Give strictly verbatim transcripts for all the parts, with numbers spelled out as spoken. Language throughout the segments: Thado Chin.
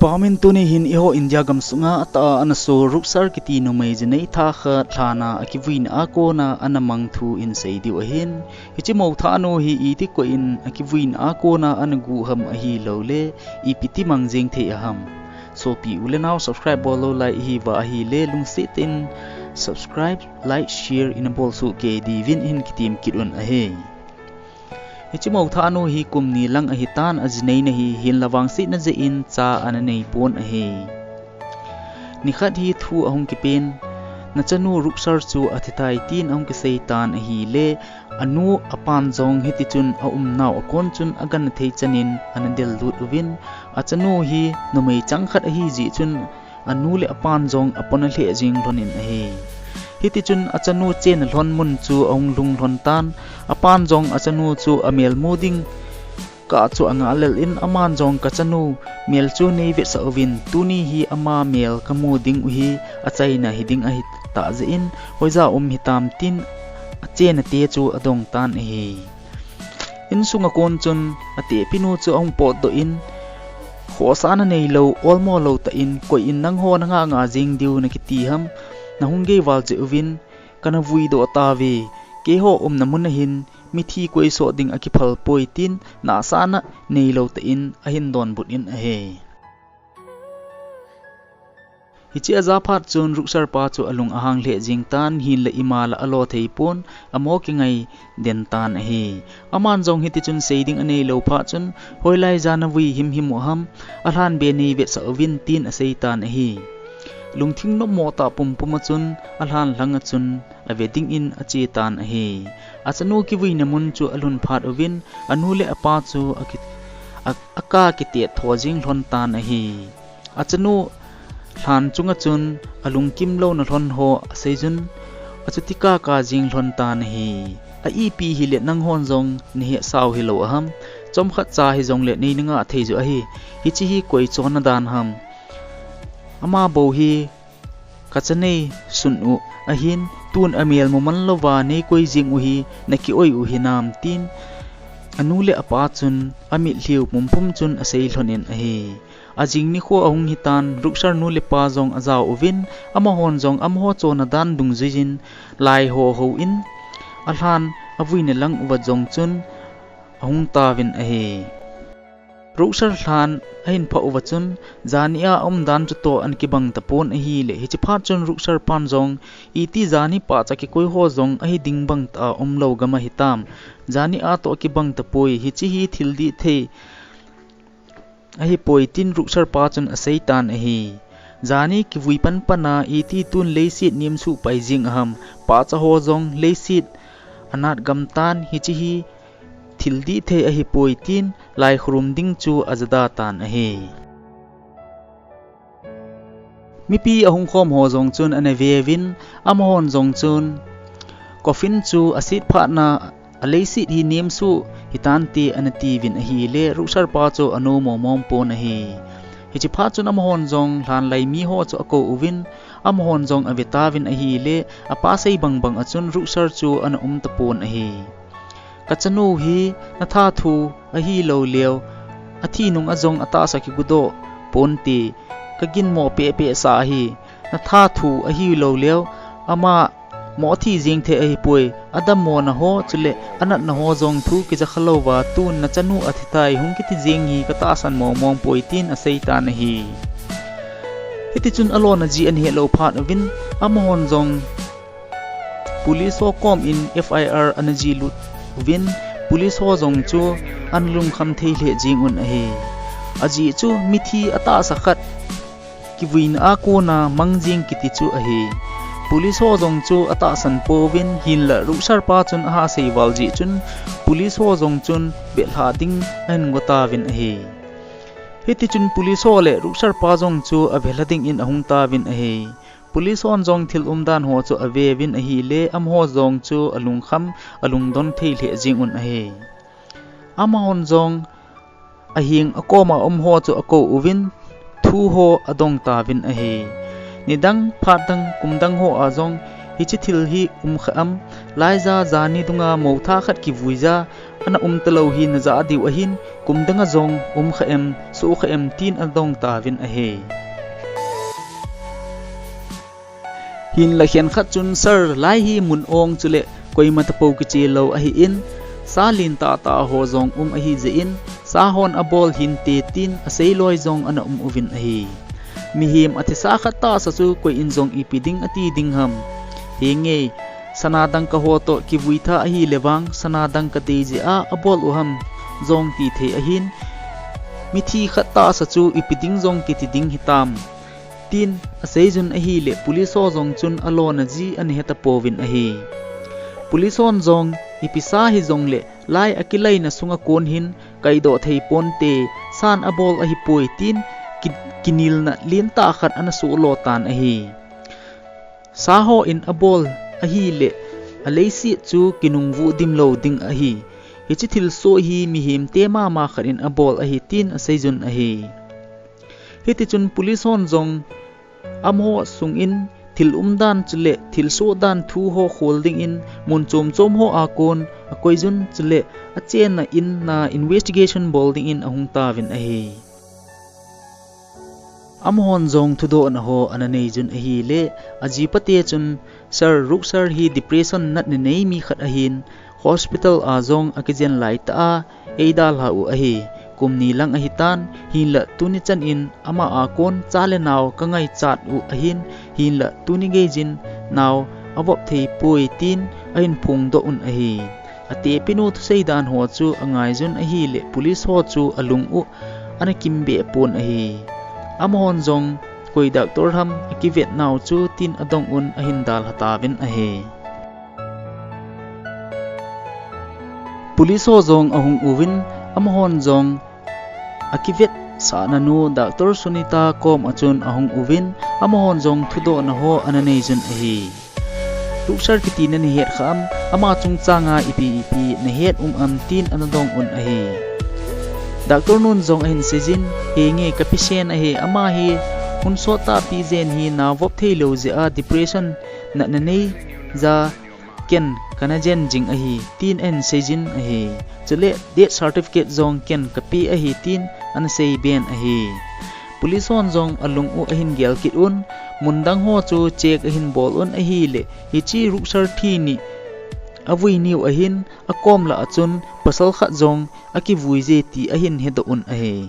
Pamin tuni hin eiho India gamsunga atah a ana so Ruksar kiti numei jinei thah khat lhan a akivuina a kona ana mang thu in sei diu ahin. Hiche mou thah nu hi iti koi in akivuina a kona ana gu ham ahilou le ipi ti mang jing thei aham. Sopi u le nao subscribe bol lou lai ihiuva ahile lungset in subscribe, like, share ina bol soh kei diuvin hin kitem kit un ahi. Hiche mou thah nu hi kum ni lang ahitan, ajinei nahi hinlah vangsetna jeh in cha ana nei pon ahi. Nikhat hi thu ahung kipen, nachanu Ruksar chu athi tai tin ahung kisei tan ahile, anu apan jong hiti chun aumnau a kon chun agangthei chan in ana del lut uvin, achanu hi numei chang khat ahi jeh chun, anu le apan jong apona lheh jing lhon in ahi. Hiti chun achanu chenna lhon mun chu ahung lhung lhon tan, apan jong achanu chu amel mu ding kah chu angah lel in, aman jong kachanu mel chu nei vetsah uvin, tuni hi ama mel kamu ding u hi achaina hiding ahi tah jeh in, hoija um hitam tin achenna te chu adong tan ahi. Insung a kon chun atehpi nu chu ahung potdoh in, khohsahna neilou, olmo lou tah in, koi in nangho nangah ngah jing diu nakiti ham, nahung gei val jeh uvin, kana vuidoh tauve, keiho umna mun a hin mithi koi soh ding akiphal poi tin, nahsahna neilou tah in ahin donbut in ahi. Hiche aja phat chun Ruksar pa chu alung ahang lheh jing tan, hinlah ima lah alo thei pon, amo kingai den tan ahi. Aman jong hiti chun sei ding anei lou phat chun, hoilai jan avui himhim u ham, alhan be nei vetsah uvin tin asei tan ahi. Lungthim nopmo tah pumpum a chun, alhan lang a chun ave ding in ache tan ahi. Achanu kivuina mun chu alhun phat uvin, anu le apa chu aki, a, akah kitet tho jing lhon tan ahi. Achanu lhan chunga chun alungkim louna lhon ho asei jun, achuti kah kah jing lhon tan ahi. A ipi hile nanghon jong nahet sau hilou aham, chomkhat cha hijongle nei nangah thei ju ahi, hiche hi koi chonna dan ham. Ama bou hi kacha nei sun u ahin, tun amel mu man louva nei koi jing u hi naki oi u hinam tin, anu le apa chun amitlhiu pumpum chun asei lhon in ahi. Ajing nikho ahung hitan, Ruksar nu le pa jong ajao uvin, amahon jong amaho chonna dan dungjuiyin, lai ho hou in, alhan avuina lang uva jong chun ahung tauvin ahi. Ruksar lhan ahin phah uva chun, jani a aumdan chutoh ana kibang tapon ahile, hiche phat chun Ruksar pan jong, iti jani pahcha kikoi ho jong ahi ding bang tah a umlou gam ahitam, jani a toh akibang tapoi, hiche hi thil dih thei ahipoi tin Ruksar pa chun asei tan ahi. Jani kivui panpan a iti tun leiset nemsuh pai jing aham, pahcha ho jong leiset anat gam tan, hiche hi thil dih thei ahipoi tin lai khorum ding chu ajada tan ahi. Mipi ahung khom ho jong chun ana ve uvin, amahon jong chun coffin chu aset phat na, aleiset hi nemsuh hitante ana tiuvin ahile, Ruksar pa chu anom mong mong pon ahi. Hiche phat chun amahon jong lhan lai mi ho chu akou uvin, amahon jong ave tauvin ahile, apa sei bang bang a chun Ruksar chu ana um tapon ahi. Kachanu hi nathat thu ahilou leu, athi nung a jong atahsa kigudoh ponte, kaginmo peh peh sa ahi. Nathat thu ahilou leu, ama mo thi jing thei ahipoi, adammo na ho chule anat na ho jong thu kija kha louva, tun nachanu athi tai hung kiti jing hi katahsan mong mong poi tin asei tan ahi. Hiti chun alona ji ana het lou phat uvin, amahon jong Police ho kom in F I R ana ji lut uvin, police ho jong chu ana lungkham thei lheh jing un ahi. Ajeh chu mithi atahsa khat kivuina a kona mang jing kiti chu ahi. Police ho jong chu atahsan pouvin, hinlah Ruksar pa chun aha sei val jeh chun police ho jong chun belha ding ahin go tauvin ahi. Hiti chun police ho le Ruksar pa jong chu avelha ding in ahung tauvin ahi. Police hon jong thil umdan ho chu aveuvin ahile, amaho jong chu alungkham, alungdon thei lheh jing un ahi. Amahon jong ahing akoma um ho chu akou uvin, thu ho adong tauvin ahi. Nidang, phat dang, kum dang ho a jong Hiche thil hi um kha am, laija jani dunga motha khat kivui ja, ana um talou hi naja diu ahin, kum danga jong um kha em, soh kha em tin adong tauvin ahi. Hinla khenkhat chun sir, lai hi mun ong chule koima tapou kiche lou ahin, sa lentah tah ho jong um ahi jeh in, sa hon abol hinte tin asei loi jong ana um uvin ahi. Mihem athisa khat tahsa chu koi in jong ipi ding ati ding ham. Henge, sana dangka ho toh kivui tha ahile vang, sana dangka dei jeh a abol u ham jong ti thei ahin, mithi khat tahsa chu ipi ding jong kiti ding hitam, tin aseijun ahile, police ho jong chun alona ji ana heta pouvin ahi. Police hon jong ipi sa hijongle, lai akilaina sunga kon hin kaidoh thei ponte, san abol ahipoi tin ki-, kinelna lentah khat ana soh lo tan ahi. Sa ho in abol ahile, aleiset chu kinungvuh dimlou ding ahi. Hiche thilsoh hi mihemte mama khat in abol ahi tin aseijun ahi. Hitichun police hon jong amaho sungin thil umdan chule thilsoh dan thu ho khol dingin mun chom chom hoa kon akoijun chule achenna in a investigation bol dingin ahung tauvin ahi. Amahon jong thudohna ho ana neijun ahile, ajipate chun, Sir, Ruksar hi depression natna nei mi khat ahin, hospital a jong akijen laitah a, eidalha u ahi, kum ni lang ahitan, hinla tuni chan in ama a kon cha le nao kangaichat u ahin, hinla tuni geijin nao avop thei poi tin ahin phongdoh un ahi. Atepinu thusei dan ho chu angaijun ahile, police ho chu alung u ana kimbeh pon ahi. Amahon jong koi doctor ham akivet nau chu tin adong un ahin dalha tauvin ahi. Police ho jong ahung uvin, amahon jong akivetsahna nu Doctor Sunita kom a chun ahung uvin, amahon jong thudohna ho ana neijun ahi. Ruksar kiti nana het kha am, ama chungchanga ipi ipi nahet um am tin ana dong un ahi. Doctor nun jong ahin seijin, henge kapisen ahi, ama hi hun sot tahpi jen hi nao vop theilou jeh a depression natna nei jeh a ken kana jen jing ahi, tin ahin seijin ahi. Chule death certificate jong ken kape ahi, tin ana seiben ahi. Police hon jong alung u ahin gel kit un, mun dang ho chu check ahin bol un ahile, hiche Ruksar thi ni avui niu ahin, akom lah a chun pasal khat jong akivui je ti ahin hedoh un ahi.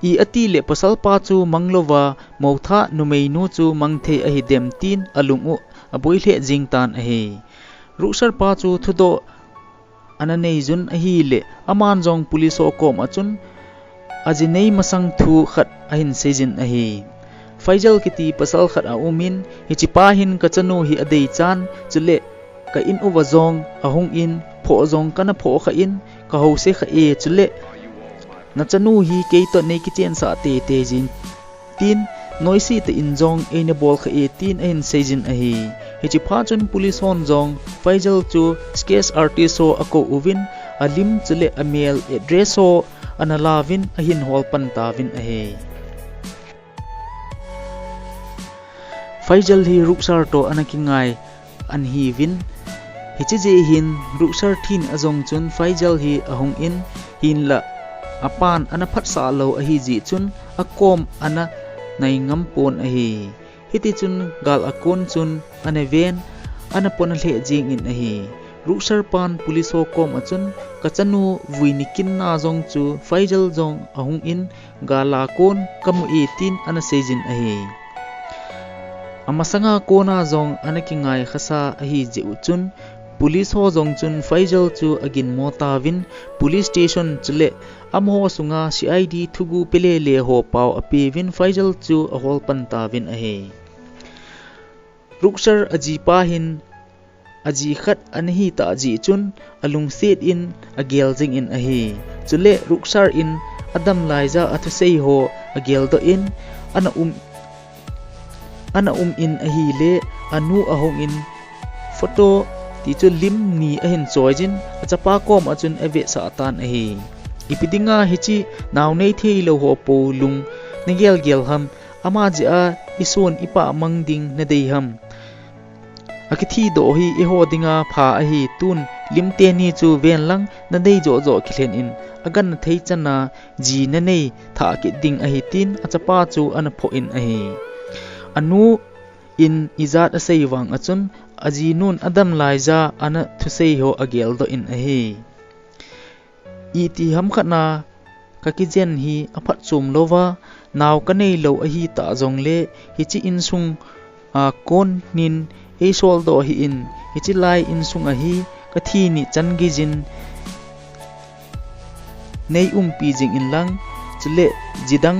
I ati le pasalpa chu manglouva, motha numeinu chu mangthei ahidem tin alung u aboi lheh jing tan ahi. Ruksar pa chu thudoh ana neijun ahile, aman jong police ho kom a chun ajinei masang thu khat ahin seijin ahi. Faizal kiti pasal khat aumin, hichepa hin kachanu hi adeichan, chule ka in uva jong ahungin, phoh jong kana phoh kha in, kahouse kha e, chule nachanu hi keitoh nei kichensah teitei jin, tin noise tah in jong eina bol kha e, tin ahin seijin ahi. Hichepha chun police hon jong Faizal chu sketch artist ho akou uvin, alim chule amel address ho ana lauvin ahin holpan tauvin ahi. Faizal hi Ruksar toh ana kingai ana hiuvin, hiche jeh hin Ruksar thin ajong chun Faizal hi ahungin, hinlah apan ana phatsah lou ahijeh chun akom ana nai ngam pon ahi. Hitichun gal akon chun ana ven, ana pona lheh jengin ahi. Ruksar pan police ho kom a chun, kachanu vui ni kin na jong chu Faizal jong ahungin, gal akon kamu e, tin ana seijin ahi. Amasanga kona jong ana kingai khasa ahijeh u chun, police ho jong chun Faizal chu aginmo tauvin, police station chule amaho sunga C I D thugu pelele ho pao apeuvin, Faizal chu aholpan tauvin ahi. Ruksar ajipa hin aji khat ana hitah jeh chun alungset in agel jingin ahi. Chule Ruksar in adam laija athusei ho ageldoh in ana um, ana um in ahile, anu ahungin photo tichu lim ni ahin choijin achapa kom a chun avetsah tan ahi. Ipi dinga hiche nao nei theilou ho pou lung nagel gel ham, ama jeh a ison ipah mang ding nadei ham. Akithi doh hi eiho dinga pha ahi, tun lim teni chu ven lang, nadei joh joh kilhen in, aganna thei chana ji nanei thah kit ding ahi, tin achapa chu ana phoh in ahi. Anu in ijat asei vang achun, ajinun adam laija ana thusei ho ageldoh in ahi. Iti ham khatna kakijen hi aphatchom louva, nao kanei lou ahi tah jongle, hiche insung a kon nin eisol doh hih in, hiche lai insung ahi, kathi nichan geijin nei umpi jing inlang, chule jidang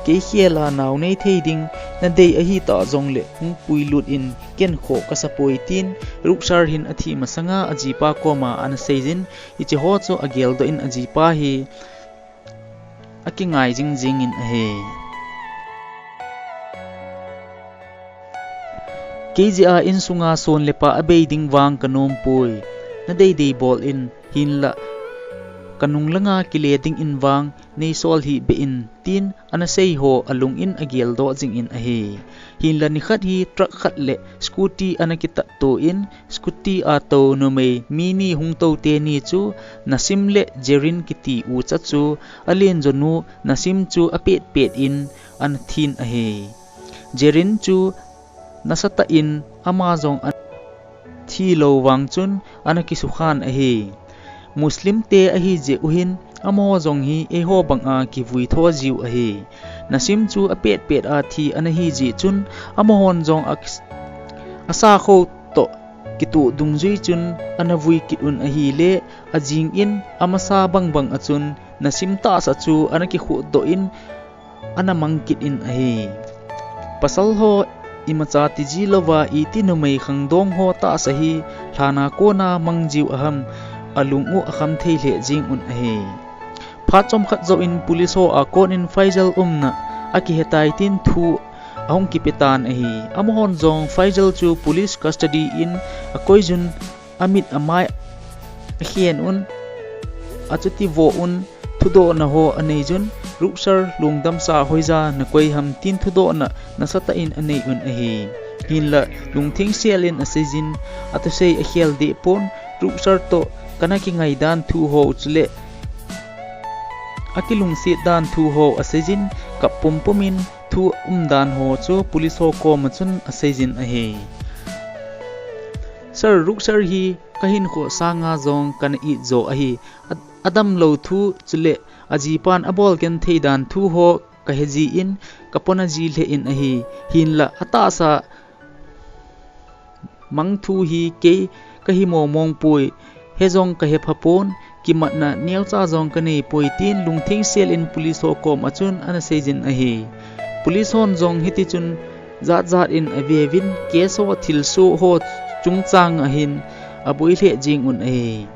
kei khela nao nei thei ding nadei ahi tah jongle hung puilut in ken khoh kasapoi, tin Ruksar hin athi masanga ajipa koma ana seijin, hiche ho chu ageldoh in ajipa hi akingai jing jing in ahi. Kei jeh a insunga son le pah abei ding vang kanom poi. Nadei dei bol in, hinlah kanung langa kile ding in vang neisol hih beh in, tin ana sei ho alung in ageldoh jing in ahi. Hinlah nikhat hi truck khat le scooty ana kitat to in, scooty a tou numei mi ni hung tou teni chu Nasim le Jerin kiti ucha chu alen jonu Nasim chu apet pet in ana thin ahi. Jerin chu nasatah in ama jong ana thi lou vang chun ana kisukhan ahi. Muslim te ahi jeh u hin amaho jong hi eiho banga kivui tho jiu ahi. Nasim chu apet pet a thi ana hi jeh chun amahon jong a, asakho toh kituh dungjui chun ana vui kit un ahile, ajing in amasa bang bang achun Nasim tahsa chu ana kikhuh doh in ana mang kit in ahi. Pasal ho imacha tiji louva iti numei khangdong ho tahsa hi lhana kona mang jiu aham, alung u akham thei lheh jing un ahi. Phat chomkhat jou in police ho a kon in Faisal umna akihetai tin thu ahung kipe tan ahi. Amahon jong Faisal chu police custody in akoijun, amit amai akhen un, achuti vo un, thudohna ho aneijun, Ruksar lungdamsa hoija nakoi ham tin thudohna nasatah in anei un ahi. Hinlah lungtheng sel in aseijin, athusei akhel deh pon, Ruksar toh kana kingai dan thu ho chule akilungset dan thu ho aseijin, kap pumpum in thu umdan ho chu police ho koma chun aseijin ahi. Sir, Ruksar hi kahinkho sanga jong kana it jo ahi. A, adamlou thu chule ajipan abol genthei dan thu ho kahe jin kapona ji lheh in ahi. Hinlah atahsa mang thu hi kei kahi momong poi, he jong kahe phapon, kimatna neocha jong kanei poi tin lungtheng sel in police ho koma chun ana seijin ahi. Police hon jong hitichun jat jat in aveuvin, case ho thilsoh ho chungchang ahin aboi lheh jing un ahi.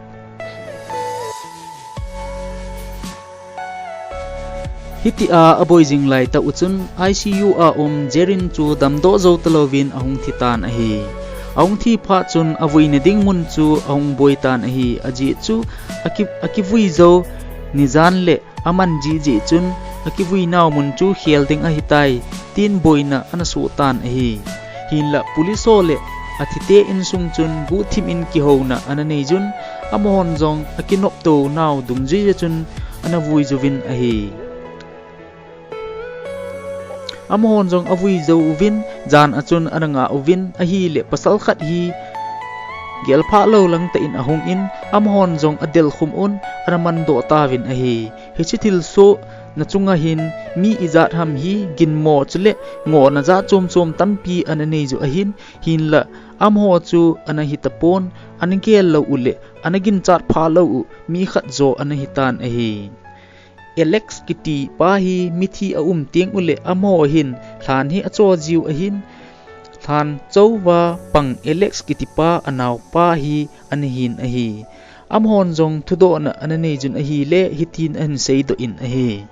Hitia aboi jing laitah uchun I C U a um Jerin chu damdoh jou talouvin ahung thitan ahi. Ahung thi phat chun avuina ding mun chu ahung boitan ahi, ajeh chu aki, akivui jou nijan le aman jiji chun akivui nau mun chu khel ding ahitai, tin boina ana sohtan ahi. Hinlah police ho le athite insung chun guhthim in kihouna ana neijun, amahon jong akinoptou nau dungjuija chun ana vui jouvin ahi. Amahon jong avui jou uvin, jan achun ana ngah uvin, ahile pasal khat hi gelphah lou langtah in ahung in, amahon jong adelkhum un, ana mandoh tauvin ahi. Hiche thilsoh na chunga hin mi ijat ham hi ginmo chule ngohna jat chom chom tampi ana neiju ahin, hinlah amaho chu ana hitapon, ana gel lou u le ana ginchat phah lou u mi khat jo ana hitan ahi. Alex kiti pa hi mithi aum teng ule amaho hin lhan hi acho jiu ahin, lhan chouva pang Alex kiti pa anaopa hi ana hin ahi. Amahon jong thudohna ana neijun ahile hitin ahin seidoh in ahi.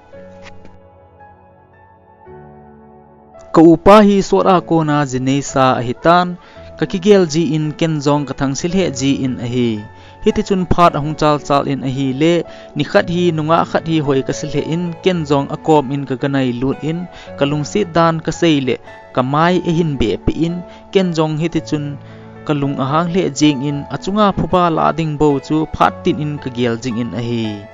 Ka upa hi sot a kona ji neisa ahitan, kakigel jin ken jong kathangse lheh jin ahi. Hitichun phat ahung chalchal in ahile, nikhat hi nungah khat hi hoi kasa lheh in, ken jong akom in kaga nailut in, kalungset dan kasei le, kamai ahin behpeh in, ken jong hitichun kalung ahang lheh jeng in, achunga phuba la ding bou chu phat tin in kagel jing in ahi.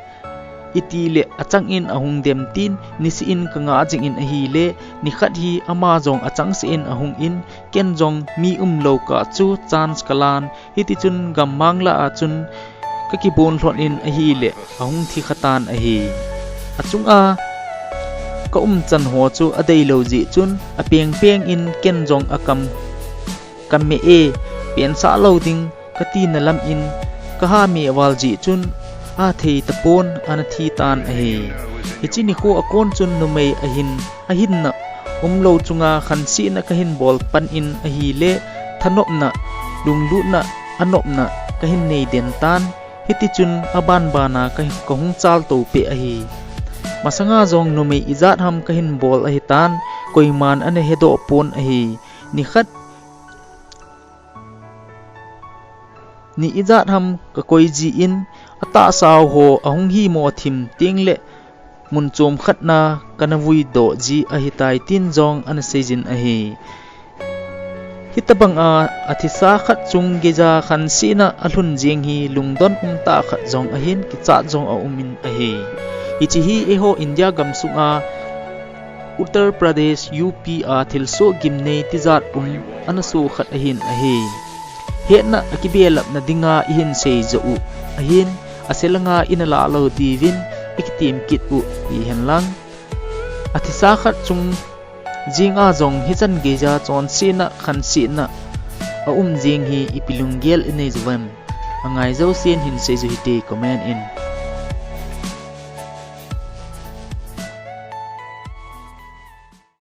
Itile achang in ahung dem tin, nisih in kanga jing in ahile, nikhat hi ama jong achangseh in ahung in, ken jong mi umlou kah chu chance kalan, hitichun gammang lah a chun kakibon lhon in ahile, ahung thi khatan ahi. Achunga kaumchan ho chu adeilou jeh chun, apeng peng in ken jong akam, kamme e, pensah lou ding, katina lam in, kaha me val jeh chun, athei tapon, ana thi tan ahi. Hiche nikho akon chun numei ahin, ahinna umlou chunga khansehna kahin bol pan in ahile, thanopna, lunglutna, anopna kahin nei den tan, hitichun abanbana ka, kahung chaltou peh ahi. Masanga jong numei ijat ham kahin bol ahitan, koiman ana hedoh pon ahi. Nikhat, ni ijat ham kakoi jin, atahsau ho ahung himo thim tengle, mun chom khatna kana vuidoh ji ahitai tin jong ana seijin ahi. Hitobanga athisa khat chung geija khansehna alhun jeng hi lungdon umtah khat jong ahin, kichat jong aumin ahi. Hiche hi eiho India gamsunga Uttar Pradesh, U P a thilsoh gimnei tijat um ana soh khat ahin ahi. Hetna akibelapna dinga ihin seijoh u ahin, aselanga ina lah lou diuvin ikitem kit u hihen lang. Athisa khat chung jenga jong hichan geija chonsetna, khansehna aum jeng hi ipi lunggel inei jouvem? Angai jousen hin seijoh hite comment in.